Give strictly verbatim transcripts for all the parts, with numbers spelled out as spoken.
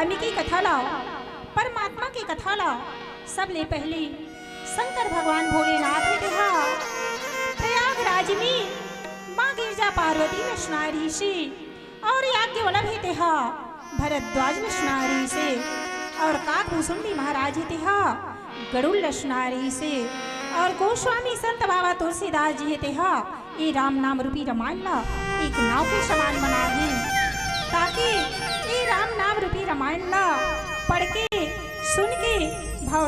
स्वामी की कथा ला, परमात्मा की कथा ला सबले पहली शंकर भगवान भोलेनाथ हे तेहा प्रयागराज में माँ गिरजा पार्वती ल सुनाय रिहिसे और याज्ञवल्क्य हे तेहा भरद्वाज ल सुनाय रिहिसे और काकभुसुंडी महाराज हे तेहा गरुड़ ल सुनाय रिहिसे और गोस्वामी संत बाबा तुलसीदास जी हे तेहा ए राम नाम रूपी रामायण ला एक नाव के समान बनाय हे, ताकि ए राम नाम रूपी रामायण ला पढ़ के, सुन के, भाव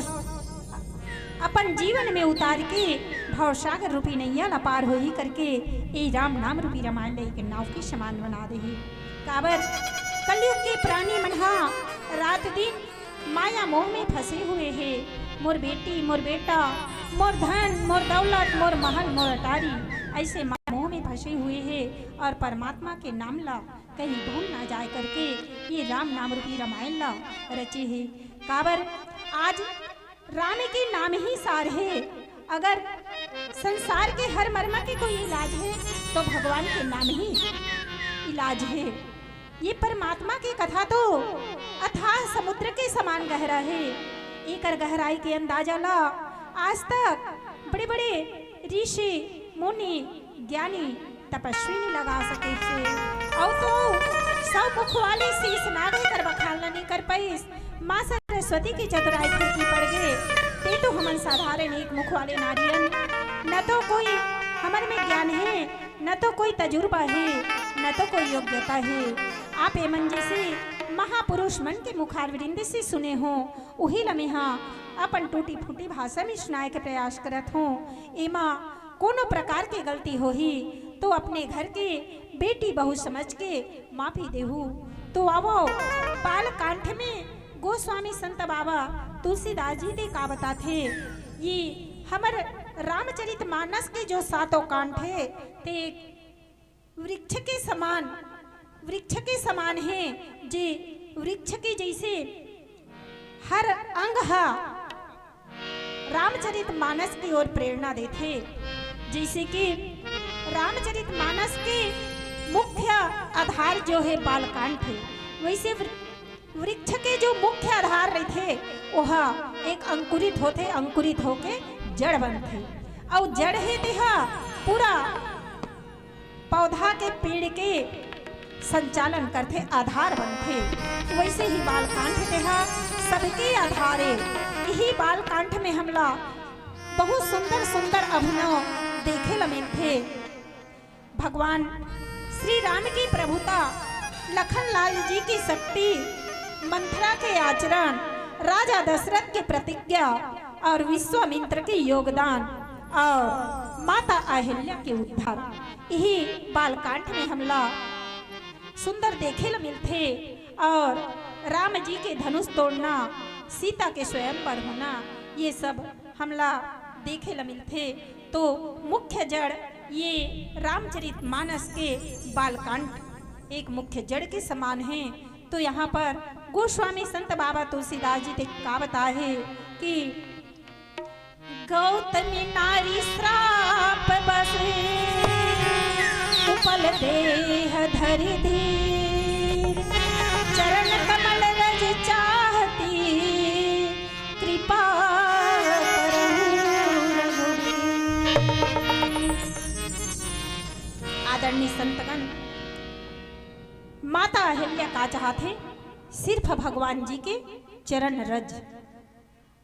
अपन जीवन में उतार के भवसागर रूपी नैया ला पार होही करके ए राम नाम रूपी रामायण ला एक नाव के समान बना दे हे। काबर कलयुग के प्राणी मन हा रात दिन माया मोह में फंसे हुए हे। मोर बेटी, मोर बेटा, मोर धन, मोर दौलत, मोर महल, मोर अटारी, ऐसे माया मोह में फंसे हुए हे और परमात्मा के नाम ला कहीं भूल ना जाए करके ये राम नाम रूपी रामायण ला रचे हे। काबर आज राम के नाम ही सार हे। अगर संसार के हर मर्म के कोई इलाज हे तो भगवान के नाम ही इलाज हे। ये परमात्मा के कथा तो अथाह समुद्र के समान गहरा हे। एकर गहराई के अंदाजा ला आज तक बड़े-बड़े ऋषि, मुनि, ज्ञानी, तपस्वी नइ लगा सके हे। अउ तो सौ मुख वाले शेष नाग एकर बखान ला नइ कर पाइस। माँ सरस्वती के चतुराई फीकी पड़ गे। ते तो हमन साधारण एक मुख वाले नारी अन, न तो कोई हमन में ज्ञान हे, न तो कोई तजुर्बा हे, न तो कोई योग्यता हे। आप एमन जैसे महापुरुष मन के मुखारविंद से सुने हो, उही ला मेहा अपन टूटी फूटी भाषा में सुनाए के प्रयास करत हो। एमा कोनो प्रकार के गलती होही तो अपने घर के बेटी बहू समझ के माफी देहू। तो आवो, बाल कांड में गोस्वामी संत बाबा तुलसीदास जी ते का बताथे? ये हमर रामचरित मानस के जो सातों कांड हे, ते वृक्ष के समान, वृक्ष के समान हे, जे वृक्ष के जैसे हर अंग हा रामचरित मानस की ओर प्रेरणा देथे। जैसे कि रामचरित मानस के मुख्य आधार जो हे बालकांड हे, वैसे वृ-, वृक्ष के जो मुख्य आधार रहिथे, ओहा एक अंकुरित होथे, अंकुरित होके जड़ बनथे, अउ जड़ हे तेहा पूरा पौधा के, पेड़ के संचालन करथे, आधार बनथे। वैसे ही बालकांड तेहा सबके आधार ए। इही बालकांड में हमला बहुत सुंदर सुंदर अभिनव देखे ल मिलथे। भगवान श्री राम की प्रभुता, लखन लाल जी की शक्ति, मंथरा के आचरण, राजा दशरथ के प्रतिज्ञा और विश्वामित्र के योगदान और माता अहिल्या के उद्धार, यही बालकांड में हमला सुंदर देखे ल मिलथे। और राम जी के धनुष तोड़ना, सीता के स्वयंवर होना, ये सब हमला देखे ल मिलथे। तो मुख्य जड़ ये रामचरित मानस के बालकांड एक मुख्य जड़ के समान हे। तो यहाँ पर गोस्वामी संत बाबा तुलसीदास जी ते का बताए हे कि गौतमी नारी श्राप बस उपल देह धरि धीर, चरण कमल रज चाहती कृपा करहु रघुवीर। आदरणीय संतगण, माता अहिल्या का चाहत हे? सिर्फ भगवान जी के चरण रज।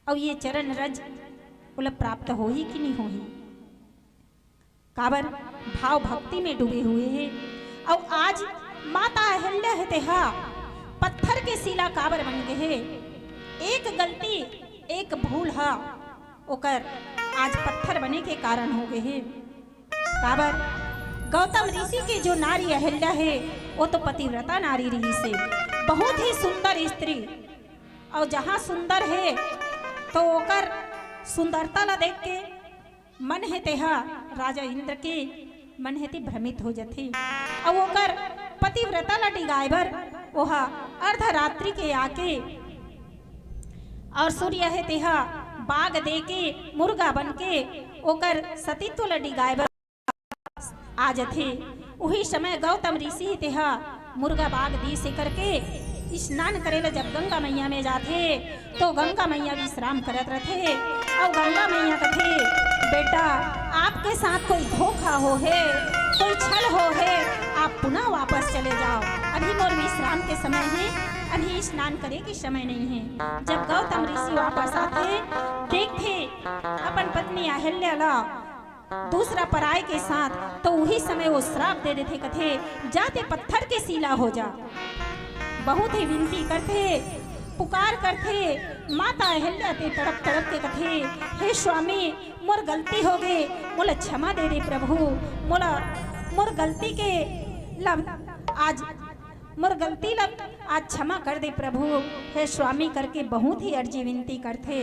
अउ ये चरण रज ओला प्राप्त होही कि नहीं होही? काबर भाव भक्ति में डूबे हुए हे। अउ आज माता अहिल्या हे तेहा पत्थर के शिला काबर बन गे हे? एक गलती, एक भूल हा ओकर आज पत्थर बने के कारण हो गे हे। काबर गौतम ऋषि के जो नारी अहिल्या हे, वो तो पतिव्रता नारी रहिस हे, बहुत ही सुंदर स्त्री। अउ जहाँ सुंदर हे तो ओकर सुंदरता ला देख के मन हे तेहा राजा इंद्र के मन हे ते भ्रमित हो जथे। अउ ओकर पतिव्रता ला डिगाए बर ओहा अर्धरात्रि के आके और सूर्य हे तेहा बाघ दे के, मुर्गा बन के ओकर सतीत्व ला डिगाए बर आ जथे। उही समय गौतम ऋषि तेहा मुर्गा बाघ दीस हे करके स्नान करे ला जब गंगा मैया में जाथे, तो गंगा मैया विश्राम करत रथे। अउ गंगा मैया कथे, "बेटा, आपके साथ कोई धोखा हो हे, कोई छल हो हे, आप पुनः वापस चले जाओ। अभी मोर विश्राम के समय हे, अभी स्नान करे के समय नहीं हे।" जब गौतम ऋषि वापस आथे, देखथे अपन पत्नी अहिल्या ला दूसरा पराय के साथ, तो उही समय वो श्राप दे देथे, कथे, "जा ते पत्थर के शिला हो जा।" बहुत ही विनती करथे, पुकार करथे, माता अहिल्या ते तड़प तड़प के कथे, "हे स्वामी, मोर गलती हो गे, मोला क्षमा दे दे प्रभु, मोला, मोर गलती के ला आज, मोर गलती ला आज क्षमा कर दे प्रभु, हे स्वामी," करके बहुत ही अर्जी विनती करथे।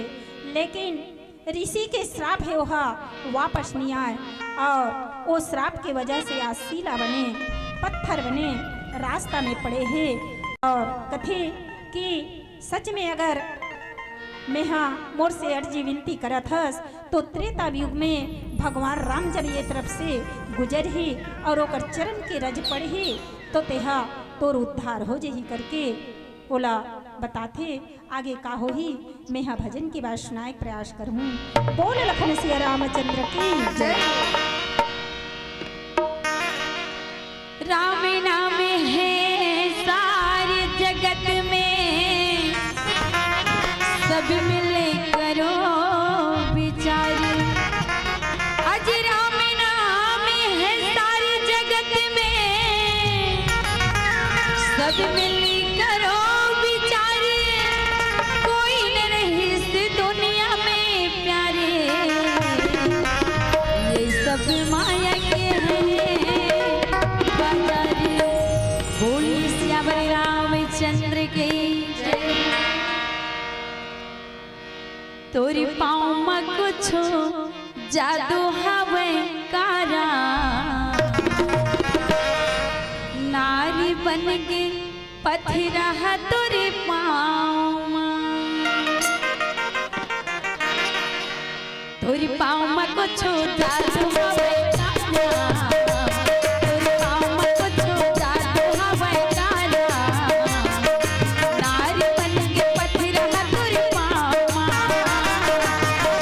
लेकिन ऋषि के श्राप हे, ओहा वापस नहीं आए, और वो श्राप के वजह से आज शिला बने, पत्थर बने, रास्ता में पड़े हे। और कथे कि सच में अगर मेहा मोर से अर्जी विनती करत हस, तो त्रेता युग में भगवान राम जब ये तरफ से गुजरही और ओकर चरण के रज पड़ही, तो तेहा तोर उद्धार हो जही करके ओला बताथे। आगे का होही, मेहा भजन के बाद सुनाए के प्रयास करहूँ। बोल लखन सिया रामचंद्र की जय। राम नाम है सारे जगत में, सब मिले करो विचार। अज राम नाम है सारे जगत में, सब मिली करो विचार। कोई न रही इस दुनिया में प्यारे, ये सब माया के हैं बाजार। बोलिए सियावर रामचंद्र की जय। तोरी पाँव म कुछो जादू हवय कारा, नारी बन के पथरा ह तोरे पाँव म। तोरी पाँव म कुछो जादू हवय काला, तोरी पाँव म कुछो जादू हवय काला। नारी बन के पथरा ह तोरी पाँव म,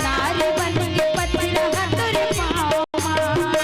नारी बन के पथरा ह तोरी पाँव म।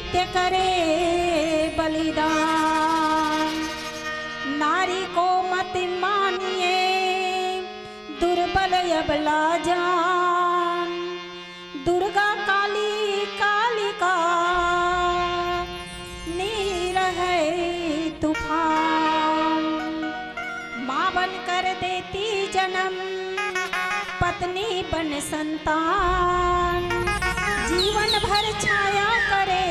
ते करे बलिदान। नारी को मत मानिए दुर्बल अबला जान। दुर्गा काली कालिका नीर है तूफान। माँ बन कर देती जन्म पत्नी बन संतान। जीवन भर छाया करे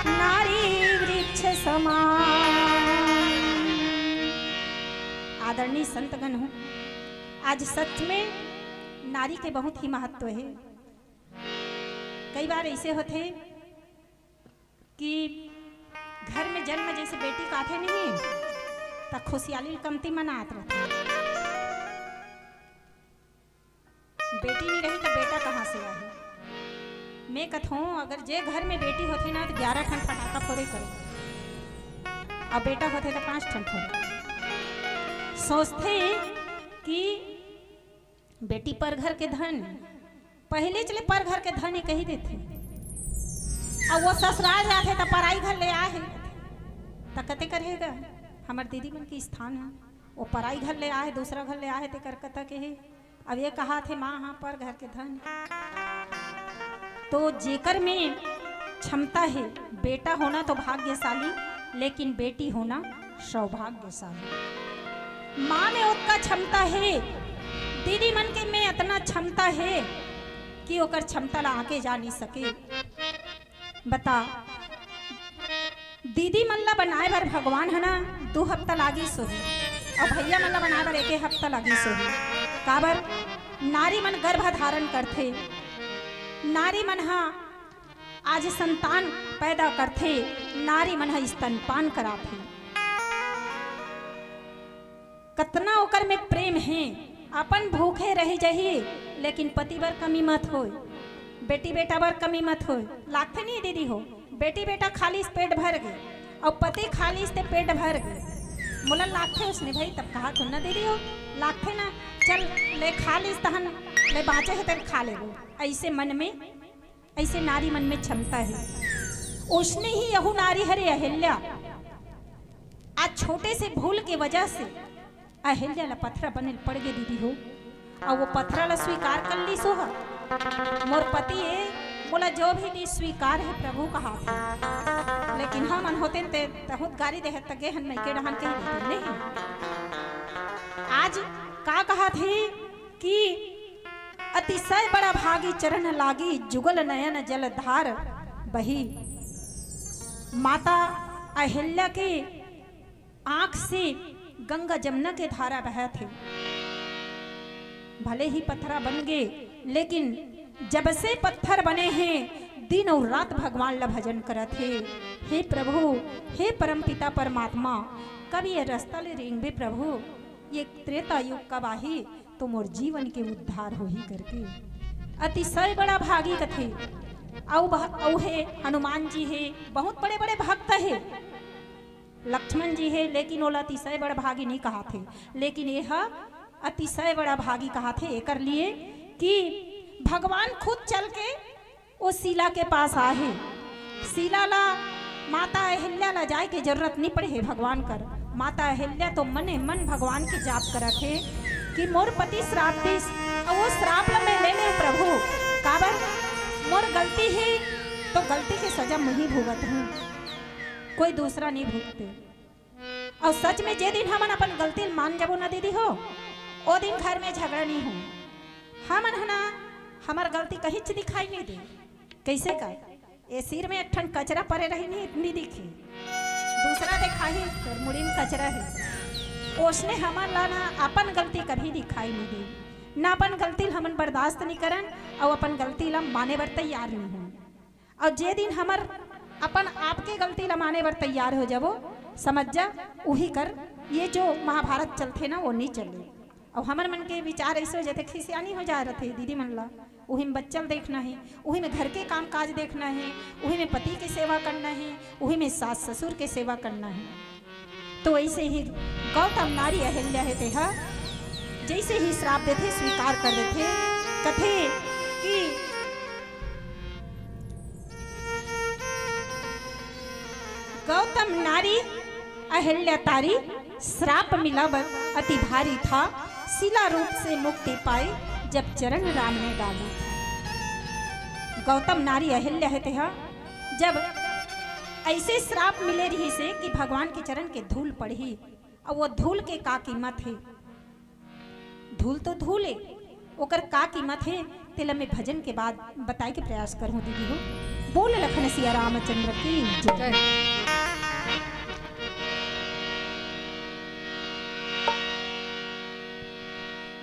नारी वृक्ष समान। आदरणीय संतगण हो, आज सच में नारी के बहुत ही महत्व हे। कई बार ऐसे होथे कि घर में जन्म जैसे बेटी काथे नहीं, त खुशियाली कमती मनात रहथे। बेटी नहीं रही त बेटा कहाँ से आही? मैं कथों, अगर जे घर में बेटी होथे ना, त ग्यारह ठन फटाका फोरे करे, अउ बेटा होथे त पाँच ठन फोरे। सोचथे कि बेटी पर घर के धन, पहले चले पर घर के धन ही कही देथे। अब वो ससुराल जाथे त पराई घर ले आए हे, त कते करेगा? हमर दीदी मन के स्थान हे, वो पराई घर ले आए, दूसरा घर ले आए, तेकर कता के हे। अब ये कहा थे माँ, हाँ, पर घर के धन। तो जेकर में क्षमता हे, बेटा होना तो भाग्यशाली, लेकिन बेटी होना सौभाग्यशाली। माँ में ओतका क्षमता हे, दीदी मन के में अतना क्षमता हे कि ओकर क्षमता ला आके जा नहीं सके। बता, दीदी मन ला बनाए बर भगवान ह ना दू हफ्ता लागिस होही, अउ भैया मन ला बनाए बर एके हफ्ता लागिस होही। काबर? नारी मन गर्भ धारण करथे, नारी मन ह आज संतान पैदा करथे, नारी मन ह स्तनपान कराथे। कतना ओकर में प्रेम हे, अपन भूखे रहि जही, लेकिन पति बर कमी मत होय, बेटी बेटा बर कमी मत होय। लागथे नहीं दीदी हो, बेटी बेटा खा लिस पेट भर गे, अउ पति खा लिस ते पेट भर गे। मोला लागथे उसने भाई, तब कहा तो ना दीदी हो, लागथे ना, चल ले खा लिस तहन ले बाँचे हे तेन खा लेबो। ऐसे मन में, ऐसे नारी मन में क्षमता हे। उसने ही यहू नारी हरे अहिल्या, आज छोटे से भूल के वजह से अहिल्या ला पथरा बने ल पड़ गे दीदी हो। अउ वो पथरा ला स्वीकार कर लिस ओह, मोर पति ए, मोला जो भी दी स्वीकार हे प्रभु कहा थे। लेकिन हमन होतेन ते तहुत गारी देहत त गे हन मइके डहन कही देते नहीं। आज का कहा थे कि अतिशय बड़ा भागी चरण लागी जुगल नयन जल धार बही। माता अहिल्या के आँख से गंगा जमुना के धारा बहत हे। भले ही पथरा बन गे, लेकिन जब से पत्थर बने हे, दिन अउ रात भगवान ला भजन करत हे। हे प्रभु, हे परमपिता परमात्मा, कब ये रस्ता ले रेंगबे प्रभु? ये त्रेता युग कब आही तो मोर जीवन के उद्धार होही करके अतिशय बड़ा भागी कथे। अउ भा-, अउ हे हनुमान जी हे, बहुत बड़े-बड़े भक्त हे। लक्ष्मण जी हे, लेकिन ओला अतिशय बड़ भागी नहीं कहाथे, लेकिन ये ह अतिशय बड़ा भागी कहाथे। एकर लिए कि भगवान खुद चल के ओ शीला के पास आहे। शीला ला, माता अहिल्या ला जाए के जरूरत नहीं पड़े हे भगवान कर। माता अहिल्या तो मने मन भगवान के जाप करत हे कि मोर पति श्राप दिस, अउ वो श्राप ला मैं ले ले प्रभु, काबर मोर गलती हे, तो गलती के सजा मुही भुगत हूँ, कोई दूसरा नहीं भुगते। अउ सच में जे दिन हमन अपन गलती ल मान जाबो ना दीदी हो, ओ दिन घर में झगड़ा नहीं हो। हमन ह ना, हमर गलती कहीं च दिखाई नहीं दे। कैसे का? ए सिर में एक ठन कचरा परे रही नहीं, नहीं दिखी। दूसरा देखाही, तोर मुड़ी में कचरा है। ओसने हमन ला ना अपन गलती कभी दिखाई नहीं दे, ना अपन गलती ल हमन बर्दाश्त नहीं करन, अउ अपन गलती ला माने बर तैयार नहीं हो। अउ जे दिन हमर अपन आप के गलती ला माने बर तैयार हो जाबो, समझ जा, उही कर ये जो महाभारत चलथे ना, वो नहीं चले। अउ हमर मन के विचार ऐसे हो जाथे, खिसियानी हो जा रथे दीदी मन ला। उही में बच्चा ल देखना है, उही में घर के काम काज देखना है, उही में पति के सेवा करना है, उही में सास ससुर के सेवा करना है। तो ऐसे ही गौतम नारी अहिल्या हे, तेहा जैसे ही श्राप देथे, स्वीकार कर देथे, कथे कि गौतम नारी अहिल्या तारी, श्राप मिला बर अति भारी था। शिला रूप से मुक्ति पाई, जब चरण राम ने डाला था। गौतम नारी अहिल्या हे तेहा, जब ऐसे श्राप मिले रहिसे कि भगवान के चरण के धूल पड़ही, अउ वो धूल के का कीमत हे? धूल तो धूल हे, ओकर का कीमत हे, तेला मैं भजन के बाद बताए के प्रयास करहूं दीदी हो। बोल लखन सिया रामचंद्र की जय। जय।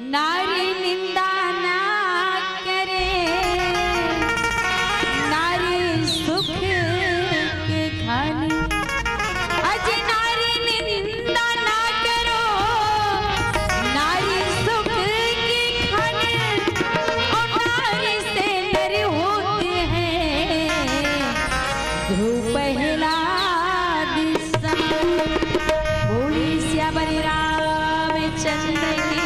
नारी निंदा ना करे, नारी सुख के खानी। अज नारी निंदा ना करो, नारी सुख की खानी। और नारी से नर होते हैं ध्रुव प्रहलाद सम। बोली सियावर रामचंद्र की।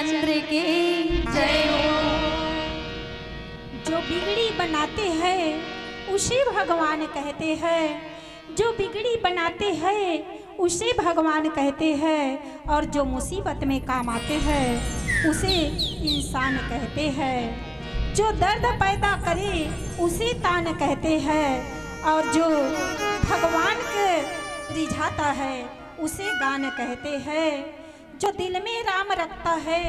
चंद्र की जय हो। जो बिगड़ी बनाते हैं उसे भगवान कहते हैं, जो बिगड़ी बनाते हैं उसे भगवान कहते हैं, और जो मुसीबत में काम आते हैं उसे इंसान कहते हैं। जो दर्द पैदा करे उसे तान कहते हैं, और जो भगवान के रिझाता है उसे गान कहते हैं। जो दिल में राम रखता है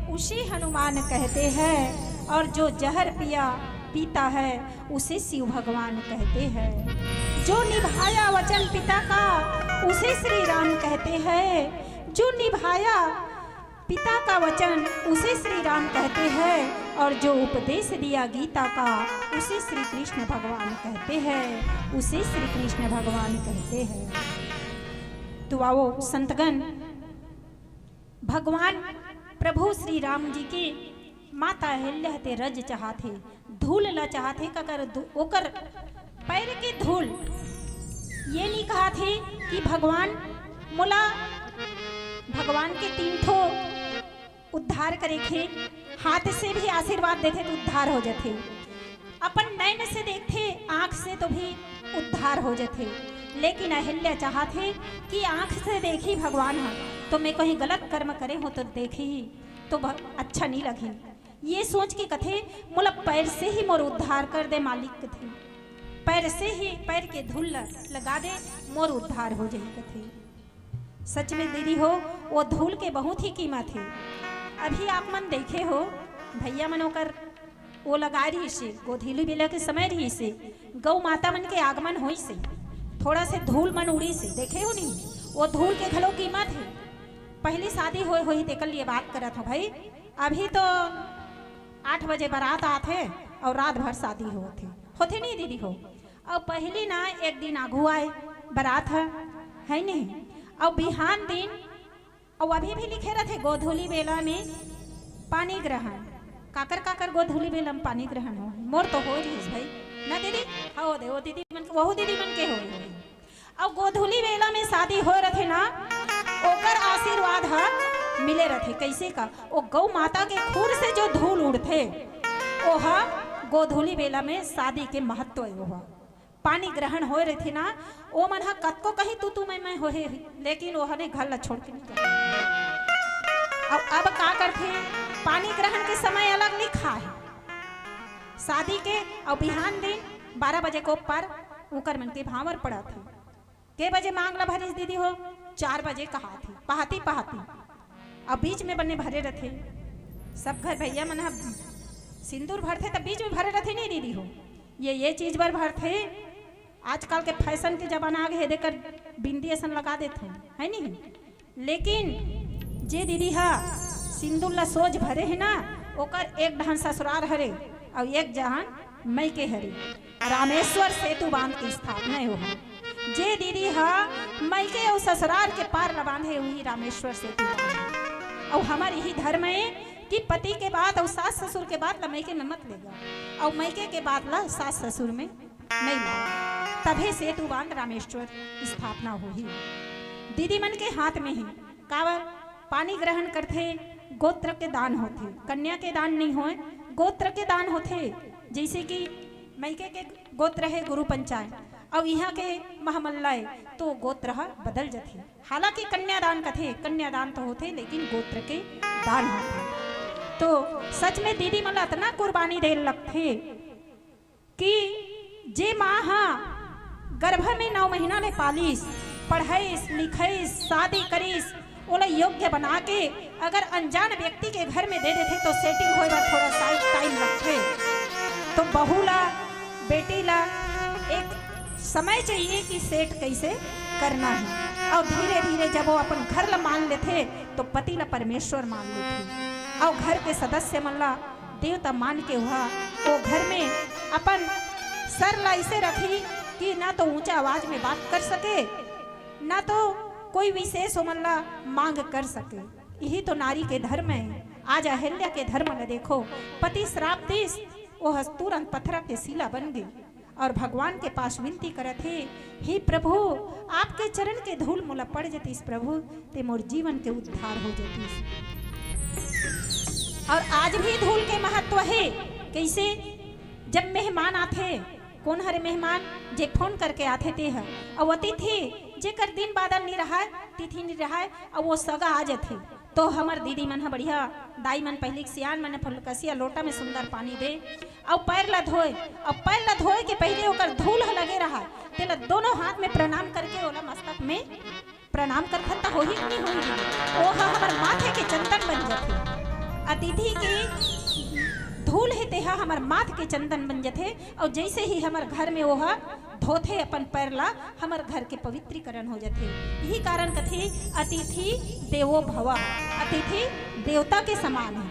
उसे हनुमान कहते हैं, और जो जहर पिया पीता है उसे शिव भगवान कहते हैं। जो निभाया वचन पिता का उसे श्री राम कहते हैं, जो निभाया पिता का वचन उसे श्री राम कहते हैं, और जो उपदेश दिया गीता का उसे श्री कृष्ण भगवान कहते हैं, उसे श्री कृष्ण भगवान कहते हैं। तो आओ संतगण, भगवान प्रभु श्री राम जी के माता अहिल्या ते रज चाहत हे, धूल ला चाहत हे, काकर दु-, ओकर पैर के धूल। ये नहीं कहत हे कि भगवान मोला, भगवान के तीन ठो उद्धार करे के, हाथ से भी आशीर्वाद देथे तो उद्धार हो जाथे, अपन नैन से देखथे, आंख से तो भी उद्धार हो जाथे। लेकिन अहिल्या चाहत हे कि आंख से देखी भगवान ह, तो मैं कहीं गलत कर्म करे हो तो देखी ही तो ब-, अच्छा नहीं लगही। ये सोच के कथे, मोला पैर से ही मोर उद्धार कर दे मालिक, कथे, पैर से ही, पैर के धूल ल-, लगा दे, मोर उद्धार हो जाही, कथे। सच में दीदी हो, वो धूल के बहुत ही कीमत हे। अभी आप मन देखे हो, भैया मन ओकर वो लगा रहिसे, गोधूली बेला के समय रहिसे, गौ माता मन के आगमन होइसे, थोड़ा से धूल मन उड़ीसे, देखे हो नहीं? वो धूल के घलो कीमत हे। पहली शादी होए होही, तेकर लिए बात करत हो भाई। अभी तो आठ बजे बारात आत हे और रात भर शादी होत हे, होथे नहीं दीदी हो? और पहली ना एक दिन आगू आए बारात ह, है नहीं? और बिहान दिन, और अभी भी लिखे रहथे गोधूली बेला में पानी ग्रहण। काकर काकर गोधूली बेला में पानी ग्रहण हो? मोर तो हो रहिस भाई, ना दीदी? हो दे, वो दीदी मन, वहू दीदी मन के हो रही। और गोधूली बेला में शादी हो रथे ना, ओकर आशीर्वाद ह मिले रथे। कैसे का? ओ गौ माता के खुर से जो धूल उड़थे, ओह गोधूली बेला में शादी के महत्व हे। ओह पानी ग्रहण होए रहिथे ना, ओ मन ह कतको कहीं तू तू मैं मैं होहे, लेकिन ओह ने घर ला छोड़ के नहीं जाय। अब, अब का करथे, पानी ग्रहण के समय अलग लिखा हे शादी के, और बिहान दिन बारह बजे को पर उकर मन के भांवर पड़त हे। के बजे मांग ला भरिस दीदी हो? चार बजे कहाथे, पहाती पहाती। अब बीच में बने भरे रथे, सब घर भैया मन ह सिंदूर भरथे, तब बीच में भरे रथे नहीं दीदी हो? ये, ये चीज बर भरथे। आजकल के फैशन के जमाना आ गे हे, देकर बिंदी असन लगा देथे, है नहीं? लेकिन जे दीदी ह सिंदूर ला सोझ भरे हे ना, ओकर एक डहन ससुरार हरे और एक जहन मइके हरे। रामेश्वर सेतु बांध के स्थापना हे ओहा। जे दीदी ह मइके अउ ससुरार के पार ला बांधे, उही रामेश्वर सेतु बांध। अउ हमर इही धर्म हे कि पति के बात अउ सास ससुर के बात ला मइके में मत लेगा, अउ मइके के बात ला सास ससुर में नहीं ला, तभे सेतु बांध रामेश्वर स्थापना होही। दीदी मन के हाथ में ही काबर पानी ग्रहण करथे, गोत्र के दान होथे, कन्या के दान नहीं होय, गोत्र के दान होथे। जैसे कि मइके के गोत्र हे गुरु पंचाय, अउ इहाँ के महामल्ला ए, तो गोत्र ह बदल जथे। हालांकि कन्यादान कथे, कन्यादान तो होथे, लेकिन गोत्र के दान होथे। तो सच में दीदी मन ला अतना कुर्बानी दे लगथे कि जे माँ ह गर्भ में नौ महीना ले पालिस, पढ़ाइस, लिखाइस, शादी करिस, ओला योग्य बना के अगर अनजान व्यक्ति के घर में दे देथे तो सेटिंग होए बर थोड़ा सा टाइम लगथे। तो बहू ला, बेटी ला एक समय चाहिए कि सेट कैसे करना है। और धीरे धीरे जब वो अपन घर ला मान लेथे तो पति ला परमेश्वर मान लेथे और घर के सदस्य मन ला देवता मान के हुआ वो घर में अपन सर ला ऐसे रखी कि ना तो ऊंचा आवाज में बात कर सके, ना तो कोई विशेष ओमन ला मांग कर सके। यही तो नारी के धर्म है। आज अहिल्या के धर्म ला देखो, पति श्राप दिस, वो ह तुरंत पत्थर के शिला बन गई और भगवान के पास विनती करत हे, "हे प्रभु, आपके चरण के धूल मोला पड़ जतिस प्रभु, ते मोर जीवन के उद्धार हो जतिस।" और आज भी धूल के महत्व हे। कइसे? जब मेहमान आथे, कोन हरे मेहमान? जे फोन करके आथे ते ह। अउ अतिथि, जेकर दिन बादर नी रहय, तिथि नी रहय, अउ वो सगा आ जथे, तो हमर दीदी मन ह बढ़िया, दाई मन पहिली के सियान मन ह फुलकसिया लोटा में सुंदर पानी दे, अउ पैर ला धोए, अउ पैर ला धोए के पहिले ओकर धूल ह लगे रहय, तेला दोनों हाथ में प्रणाम करके ओला मस्तक में प्रणाम करथन त होही कि नहीं होही दीदी? ओह हमर माथे के चंदन बन जथे। अतिथि के धूल हे तेहा हमर माथ के चंदन बन जथे। अउ जैसे ही हमर घर में ओह धोथे अपन पैर ला, हमर घर के पवित्रीकरण हो जथे। यही कारण कथे, अतिथि देवो भव, अतिथि देवता के समान है।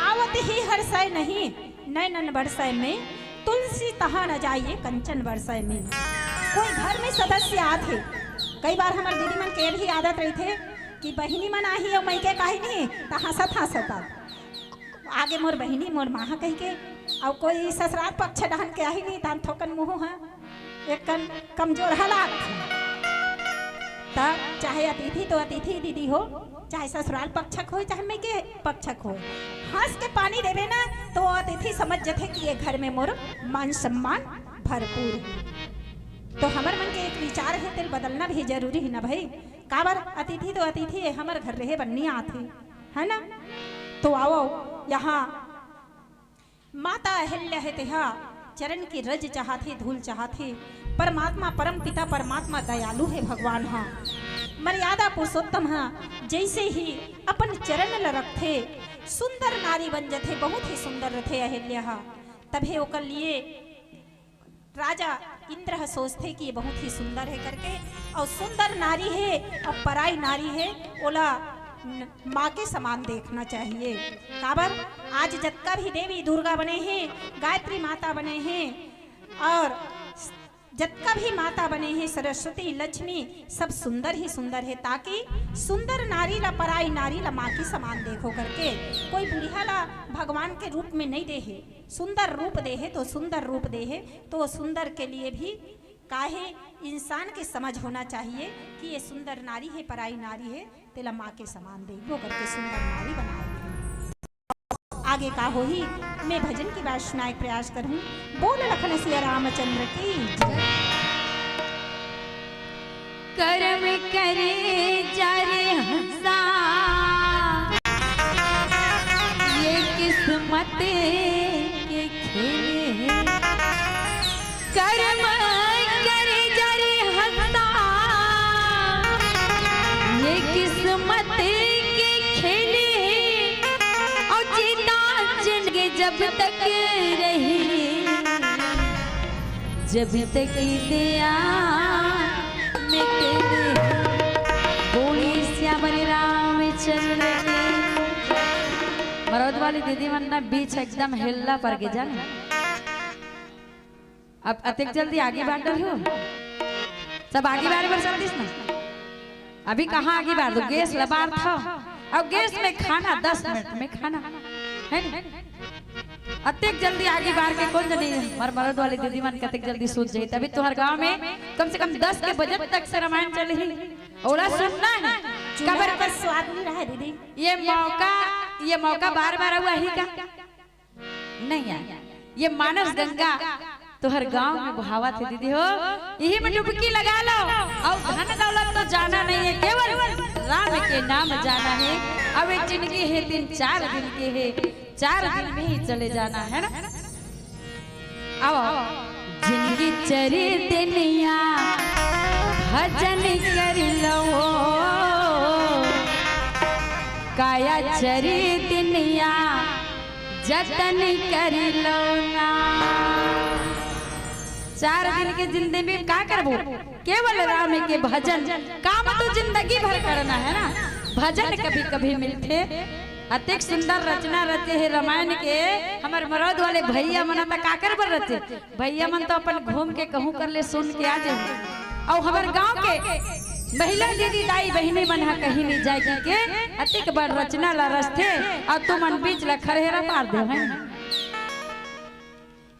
आवत ही हर्षाय नहीं, नैनन बरसै में, तुलसी तहाँ न जाइए कंचन बरसै में। कोई घर में सदस्य आथे, कई बार हमर दीदी मन के भी आदत रहिथे कि बहिनी मन आही अउ मइके काही नहीं त हंसत हंसत आ, आगे मोर बहिनी मोर माँ कहिके, अउ कोई ससुराल पक्ष डहन के आही नहीं तहन थोकन मुँह ह एक कन कमजोर हालात। त चाहे अतिथि तो अतिथि दीदी हो, चाहे ससुराल पक्षक हो, चाहे मइके पक्षक हो, हंस के पानी देवे ना, तो वो अतिथि समझ जथे कि ये घर में मोर मान सम्मान भरपूर है। तो हमर मन के एक विचार है, तेल बदलना भी जरूरी है ना भाई। काबर? अतिथि तो अतिथि है, हमर घर रहे बर नी आथे, है ना? तो आओ यहाँ माता अहिल्या हे तेहा चरण के रज चाहथे, धूल चाहथे। परमात्मा, परम पिता परमात्मा दयालु हे भगवान हा। मर्यादा पुरुषोत्तम हा, जैसे ही अपन चरण ल रखथे, सुंदर नारी बन जथे, बहुत ही सुंदर रथे अहिल्या हा। तभे ओकर लिए राजा इंद्र ह सोचथे कि ये बहुत ही सुंदर हे करके, अउ सुंदर नारी हे अउ पराई नारी हे, ओला न-, माँ के समान देखना चाहिए। काबर? आज जतका भी देवी दुर्गा बने हे, गायत्री माता बने हे, अउ जतका भी माता बने हे, सरस्वती, लक्ष्मी, सब सुंदर ही सुंदर हे, ताकि सुंदर नारी ला, पराई नारी ला माँ के समान देखो करके। कोई बुढ़िया ला भगवान के रूप में नहीं दे हे, सुंदर रूप दे हे तो सुंदर रूप दे हे, तो वो सुंदर के लिए भी काहे इंसान के समझ होना चाहिए कि ये सुंदर नारी हे, पराई नारी हे, तेला माँ के समान देखबो करके सुंदर नारी बनाए हे। आगे का होही, मैं भजन के बार सुनाए के प्रयास करूँ। बोल लखन सिया रामचंद्र की जय। करम करे जा रे हंसा, ये किस्मत के खेल हे। करम करे जा रे हंसा, ये किस्मत के खेल हे। और जीना जिंदगी जब तक रही, जब तक दया में तेरे। बोलिए सियावर रामचंद्र की। मरौद वाली दीदी मन ना बीच एकदम हेल्ला पर के जाने। अब अतेक जल्दी आगी बार डरहू? सब आगी बारे बर चलतिस ना। अभी कहाँ आगी बार दो, गैस ला बारथव। अब गैस में खाना, दस मिनट में खाना, है नी? अतेक जल्दी आगी बार के कोन जनी, हमर मरद वाली दीदी मन कतेक जल्दी सूत जाही। तभी तुहर गांव में कम से कम दस के बजे तक से रामायण चलही। ओला सुनना है। चूल्हा काबर का स्वाद नहीं रहा है दीदी। ये मौका, ये मौका बार बार आही का? नहीं आए। ये मानस गंगा तुहर गांव में बहावत हे दीदी हो, इही में डुबकी लगा लो। अउ धन दौलत तो जाना नहीं है, केवल राम के नाम जाना है। अब ये जिंदगी है तीन चार दिन के है, चार दिन में ही चले जाना है ना। आओ, जिंदगी चरी दिन या भजन कर लो, काया चरी दिन या जतन कर लो ना। चार दिन के जिंदगी में का करबो? केवल राम के भजन, काम तो जिंदगी भर करना है ना, भजन कभी कभी मिलथे। अतेक सुंदर रचना रचे हे रामायण के, हमर मरौद वाले भैया मन त काकर बर रचे? भैया मन तो अपन घूम के कहूँ कर ले सुन के आ जाही। अउ हमर गांव के महिला दीदी दाई बहिनी मन ह कहीं नहीं जाए के अतेक बड़ रचना ला रचथे, अउ तुमन बीच ला खरहेरा पार दे हैं।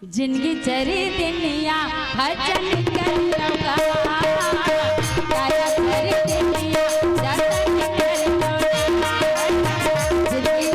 जिंदगी चरी दिन या भजन कर लगा, काया चरी दिन या जतन कर लगा। जिंदगी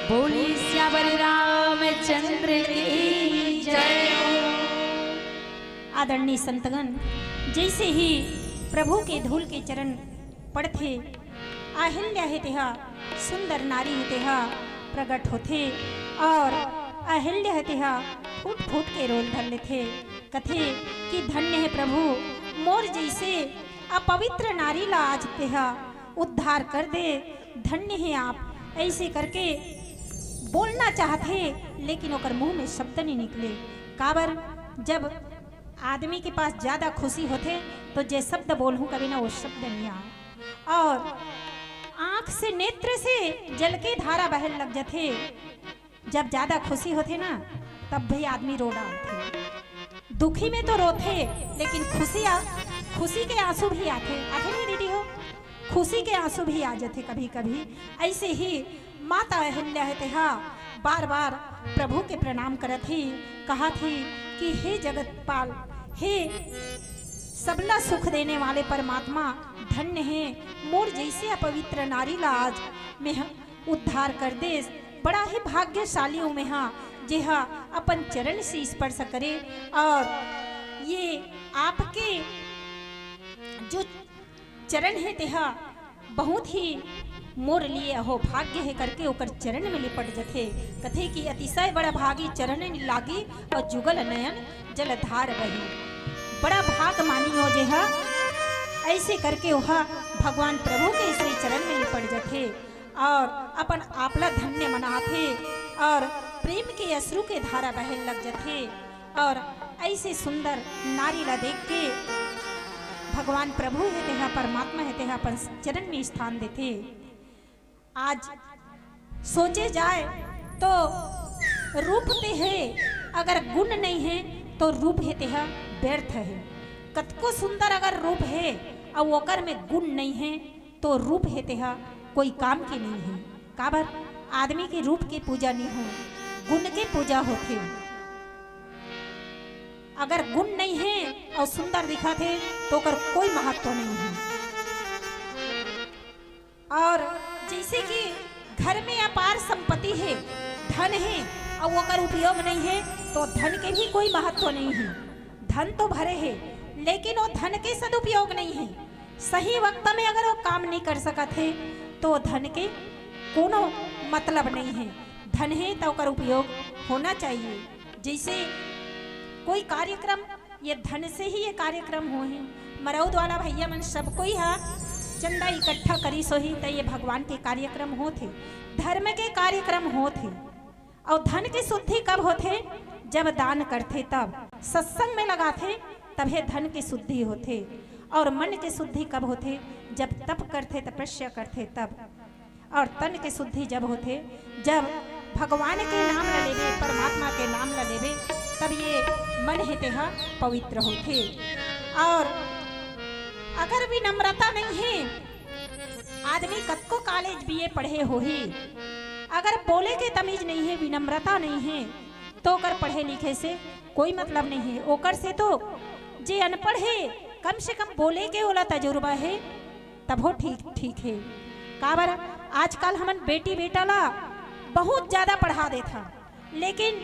बोलिए सियावर रामचंद्र की जय। आदरणीय संतगण, जैसे ही प्रभु के धूल के चरण पड़थे, अहिल्या हे तेहा सुंदर नारी हे तेहा प्रगट होथे और अहिल्या हे तेहा फूट फूट के रोल धर लेथे। कथे कि धन्य हे प्रभु, मोर जैसे अपवित्र नारी ला आज तेहा उद्धार कर दे, धन्य हे आप। ऐसे करके बोलना चाहथे, लेकिन ओकर मुंह में शब्द नहीं निकले। काबर, जब आदमी के पास ज्यादा खुशी होथे, तो जे शब्द बोलहूं कभी ना, वो शब्द नहीं आ। और आंख से, नेत्र से जल के धारा बहन लग जथे। जब ज्यादा खुशी होथे ना, तब भी आदमी रो डालथे। दुखी में तो रोथे, लेकिन खुशी आ, खुशी के आंसू भी आथे, आथे नहीं दीदी हो? खुशी के आंसू भी आ जाथे कभी कभी। ऐसे ही माता अहिल्या हे तेहा बार बार प्रभु के प्रणाम करत ही, कहा थी कि हे जगतपाल, हे सबला सुख देने वाले परमात्मा, धन्य हे मोर जैसे अपवित्र नारी ला आज में उद्धार कर देस। बड़ा ही भाग्यशाली हूँ मैं हा, जेहा अपन चरण से स्पर्श करे। और ये आपके जो चरण हे तेहा बहुत ही मोर लिए अहो भाग्य हे करके ओकर चरण में लिपट जथे। कथे कि अतिशय बड़ा भागी चरण लागी और जुगल नयन जलधार बही। बड़ा भाग मानी हो जेहा, ऐसे करके ओहा भगवान प्रभु के श्री चरण में लिपट जथे। और अपन आपला धन्य मनाथे और प्रेम के अश्रु के धारा बहन लग जथे। और ऐसे सुंदर नारी ला देख के भगवान प्रभु हे तेहा, परमात्मा हे तेहा अपन चरण में स्थान देथे। आज सोचे जाए तो रूप ते हे, अगर गुण नहीं हे तो रूप हे तेहा व्यर्थ हे। कतको सुंदर अगर रूप हे और ओकर में गुण नहीं हे, तो रूप हे तेहा कोई काम के नहीं हे। काबर? आदमी के रूप के पूजा नहीं हो, गुण के पूजा होथे। अगर गुण नहीं हे और सुंदर दिखत हे, तो ओकर कोई महत्व नहीं हे। और जैसे कि घर में अपार संपत्ति हे, धन हे, और ओकर उपयोग नहीं हे, तो धन के भी कोई महत्व नहीं हे। धन तो भरे हे, लेकिन वो धन के सदुपयोग नहीं हे। सही वक्त में अगर वो काम नहीं कर सकत हे, तो धन के कोनो मतलब नहीं है। धन है तो ओकर उपयोग होना चाहिए। जैसे कोई कार्यक्रम, ये धन से ही ये कार्यक्रम होही। मरौद वाला भैया मन सब कोई हा चंदा इकट्ठा करिस होही, त ये भगवान के कार्यक्रम होथे, धर्म के कार्यक्रम होथे। और धन की शुद्धि कब होथे? जब दान करथे तब, सत्संग में लगाथे, तभे धन की शुद्धि होथे। और मन की शुद्धि कब होथे? जब तप करथे, तपस्या करथे तब। और तन की शुद्धि जब होथे, जब भगवान के नाम ल लेबे, परमात्मा के नाम ल लेबे, तब ये मन हे तेहा पवित्र होथे। और अगर विनम्रता नहीं है, आदमी कतको कॉलेज बीए पढ़े होही, अगर बोले के तमीज नहीं है, विनम्रता नहीं है, तो ओकर पढ़े लिखे से कोई मतलब नहीं है। ओकर से तो जे अनपढ़ है, कम से कम बोले के ओला तजुर्बा है, तभो ठीक, ठीक है। काबर आजकल हमन बेटी बेटा ला बहुत ज्यादा पढ़ा देथन, लेकिन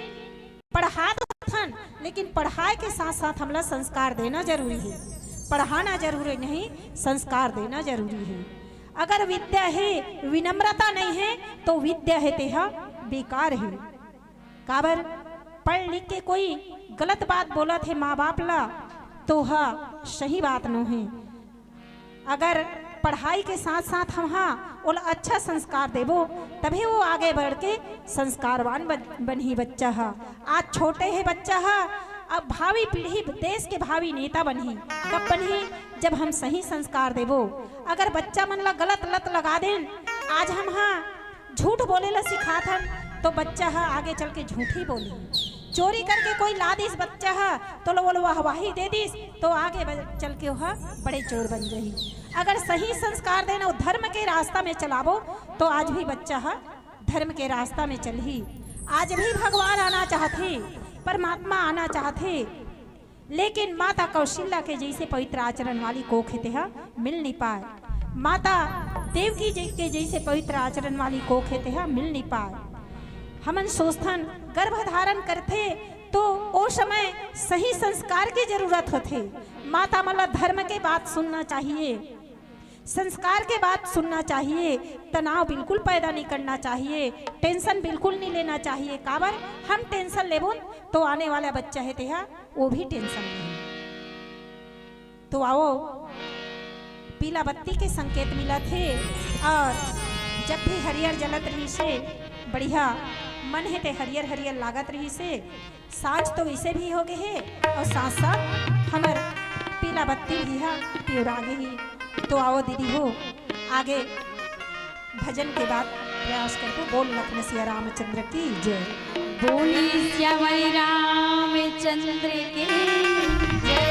पढ़ा तो थन, लेकिन पढ़ाए के साथ साथ हमला संस्कार देना जरूरी है। पढ़ाना जरूरी नहीं, संस्कार देना जरूरी है। अगर विद्या है, विनम्रता नहीं है, तो विद्या है तेहा बेकार है। काबर पढ़ लिख के कोई गलत बात बोलत हे माँ बाप ला, तो हा सही बात नो हे। अगर पढ़ाई के साथ साथ हम हा ओला अच्छा संस्कार देबो, तभी वो आगे बढ़ के संस्कारवान बन, बनही बच्चा हा। आज छोटे हे बच्चा हा, अब भावी पीढ़ी, देश के भावी नेता बनही। कब बनही? जब हम सही संस्कार देबो। अगर बच्चा मन ला गलत लत लगा देन, आज हम हा झूठ बोले ला सिखात हन, तो बच्चा ह आगे चल के झूठ ही बोलही। चोरी करके कोई ला दिस बच्चा ह, तो लो, ओला वाहवाही दे दिस, तो आगे ब-, चल के ओह बड़े चोर बन जाही। अगर सही संस्कार देना, वो धर्म के रास्ता में चलाबो, तो आज भी बच्चा ह धर्म के रास्ता में चलही। आज भी भगवान आना चाहथे, परमात्मा आना चाहथे, लेकिन माता कौशल्या के जैसे पवित्र आचरण वाली कोख हे तेहा मिल नहीं पाए, माता देवकी जी के जैसे पवित्र आचरण वाली कोख हे तेहा मिल नहीं पाए। हमन सोचथन गर्भ धारण करथे तो ओ समय सही संस्कार के जरूरत होथे। माता मन ला धर्म के बात सुनना चाहिए, संस्कार के बात सुनना चाहिए, तनाव बिल्कुल पैदा नहीं करना चाहिए, टेंशन बिल्कुल नहीं लेना चाहिए। काबर हम टेंशन लेबो तो आने वाला बच्चा हे तेहा वो भी टेंशन नहीं। तो आओ, पीला बत्ती के संकेत मिलत हे और जब भी हरियर जलत रहिसे, बढ़िया मन हे ते हरियर हरियर लागत रहिसे। सांझ तो वैसे भी हो गए हे और साथ साथ हमर पीला बत्ती भी हा पिउरा गे हे। तो आओ दीदी हो, आगे भजन के बाद प्रयास करबो। बोल लखन सिया रामचंद्र की जय। बोली श्यामई रामचंद्र की जय।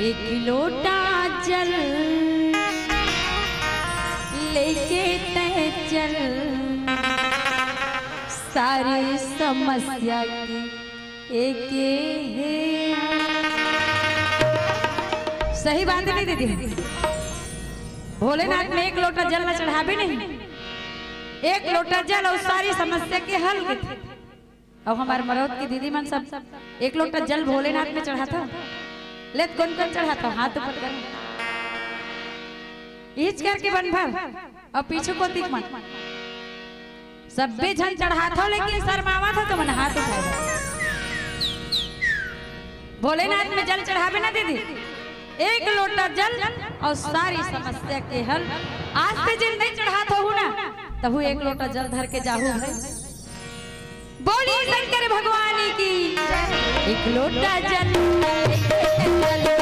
एक लोटा जल लेके तय चल, सारी समस्या की एके हे। सही बात नहीं दीदी? भोलेनाथ में एक लोटा जल ला चढ़ाबे नहीं, एक लोटा जल और सारी समस्या के हल के। अब हमारे मरौद की दीदी मन सब एक लोटा जल भोलेनाथ में चढ़ाथा। ले त कोन कोन चढ़ाथा, हाथ ऊपर कर। इच करके बन भर और पीछू कोती मन। सब्बे झन चढ़ाथो, लेकिन शर्मावत हो तो मन हाथ उठाए। भोलेनाथ में जल चढ़ाबे ना दीदी, एक लोटा जल और सारी समस्या के हल। आज से जिन नहीं चढ़ात हो ना, तहु एक लोटा जल धर के जाहू। बोली शंकर भगवान की। एक लोटा जल, एक लोटा जल,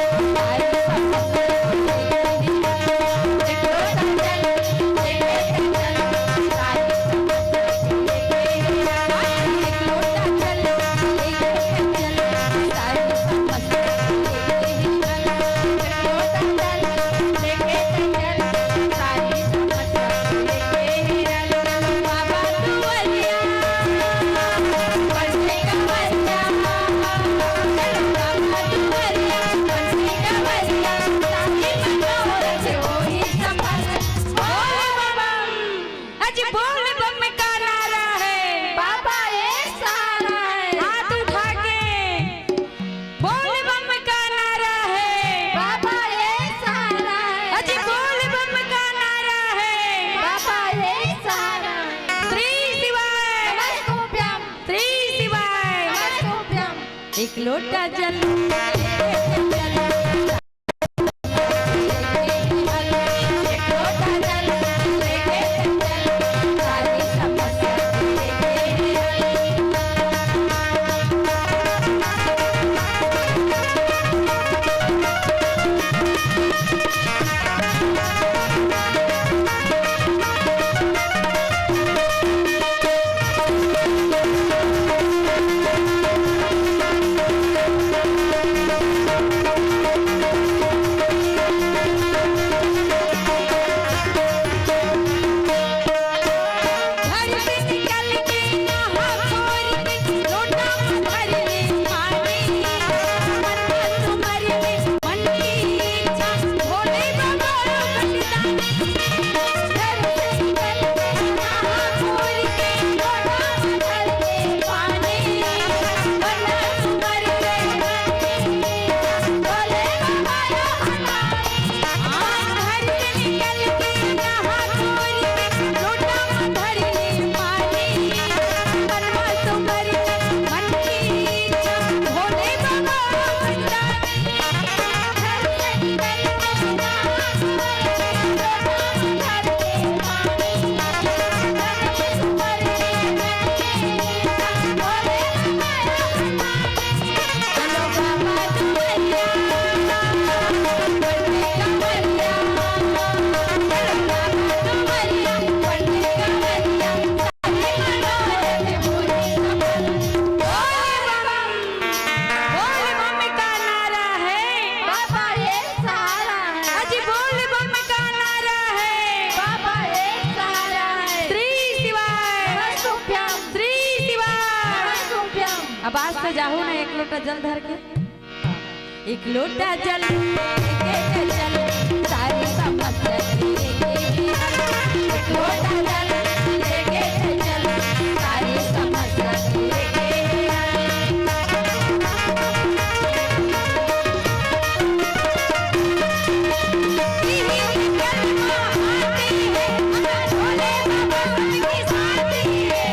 बोल बम का नारा है। बाबा एक सहारा है। अजी बोल बम का नारा है। बाबा एक सहारा है। श्री शिवाय। नमस्तुभ्यं। श्री शिवाय। नमस्तुभ्यं। अब आज से जाहू ना एक लोटा जल धर के। एक लोटा जल लेके चल, सारी समस्या तेरे के ही हल। एक लोटा जल लेके चल, सारी समस्या तेरे के ही हल। यही कलमा आती है, भोले बाबा की साथी है।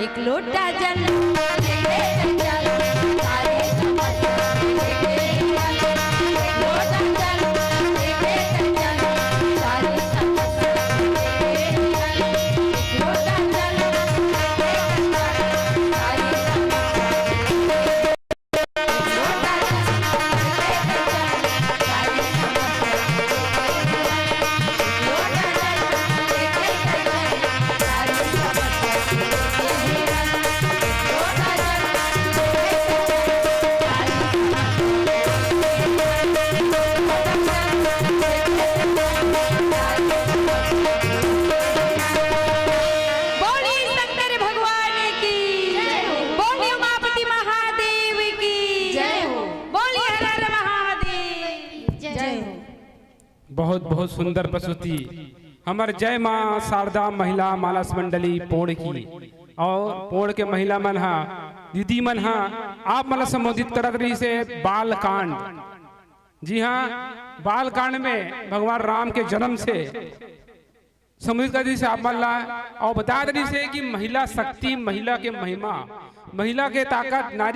एक लोटा जल लेके चल, सारी समस्या लेके चल। एक लोटा जल लेके चल, सारी समस्या लेके चल। एक लोटा जल लेके चल, सारी समस्या लेके चल। बोलिए शंकर भगवान की, बोलिए उमापति महादेव की, बोलिए हर हर महादेव। जय हो। बहुत बहुत सुंदर प्रस्तुति हमर जय माँ शारदा महिला मानस मंडली पोड़ की। और पोड़ के महिला मन हा, दीदी मन हा, आप मन ला संबोधित करत रहिस हे बाल कांड। जी हाँ, बाल कांड में भगवान राम के जन्म से संबोधित कर दिस हे आप मन ला, और बता दिस हे कि महिला शक्ति, महिला के महिमा, महिला के ताकत, नारी